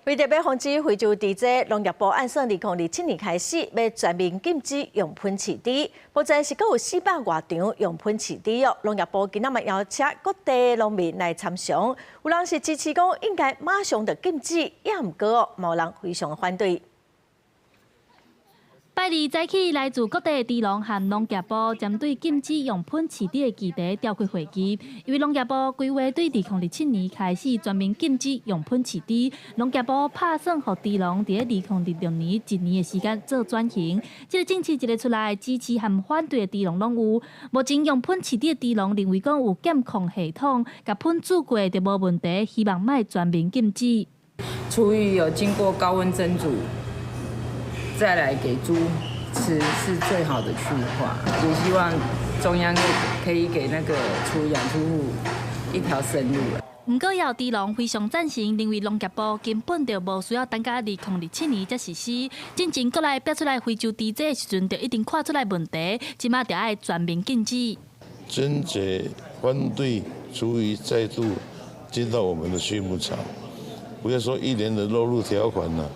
為著欲防止非洲豬災，農業部按算2027年開始，欲全面禁止用噴飼豬。目前是閣有400外場用噴飼豬哦。農業部今仔嘛邀請各地農民來參詳，有人是支持講應該馬上就禁止，也毋過哦，嘛有人非常反對。拜二早起，來自各地的豬農和農業部針對禁止用噴飼豬的議題召開會議。因為農業部規劃對2027年開始全面禁止用噴飼豬，農業部拍算予豬農佇2026年一年的時間做轉型。這个政策一个出來，支持和反對的豬農攏有。目前用噴飼豬的豬農認為講有監控系統，共噴注過就無問題，希望莫全面禁止。廚餘有經過高溫蒸煮，再來給豬吃是最好的去化，也希望中央可以給那個畜養豬戶一條生路。毋過，有豬農非常贊成，認為農業部根本就無需要等到2027年才實施。進前國內爆出來非洲豬災的時陣，就已經看出來問題，這馬就愛全面禁止。堅決反對廚餘再度進到我們的畜牧場，不要說一年的落入條款了。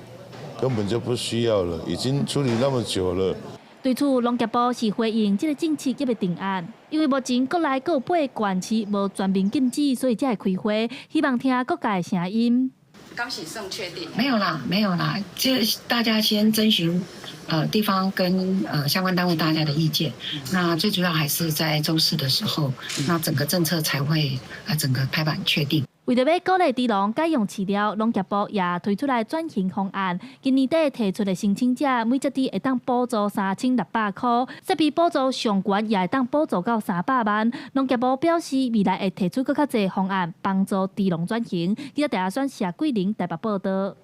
根本就不需要了，已經處理那麼久了。對此，農業部是回應這个政策猶未定案，因為目前國內閣有八个縣市無全面禁止，所以才會開會，希望聽各界聲音。剛是算確定？沒有啦，沒有啦，這大家先徵詢地方跟相關單位大家的意見。那最主要還是在週四的時候，那整個政策才會整個拍板確定。為著欲鼓勵豬農改用飼料，農業部也推出來轉型方案。今年底提出的申請者，每隻豬會當補助3600箍，設備補助上懸也會當補助到300萬。農業部表示，未來會提出閣較濟方案，幫助豬農轉型。記者鄭阿選、謝桂玲台北報道。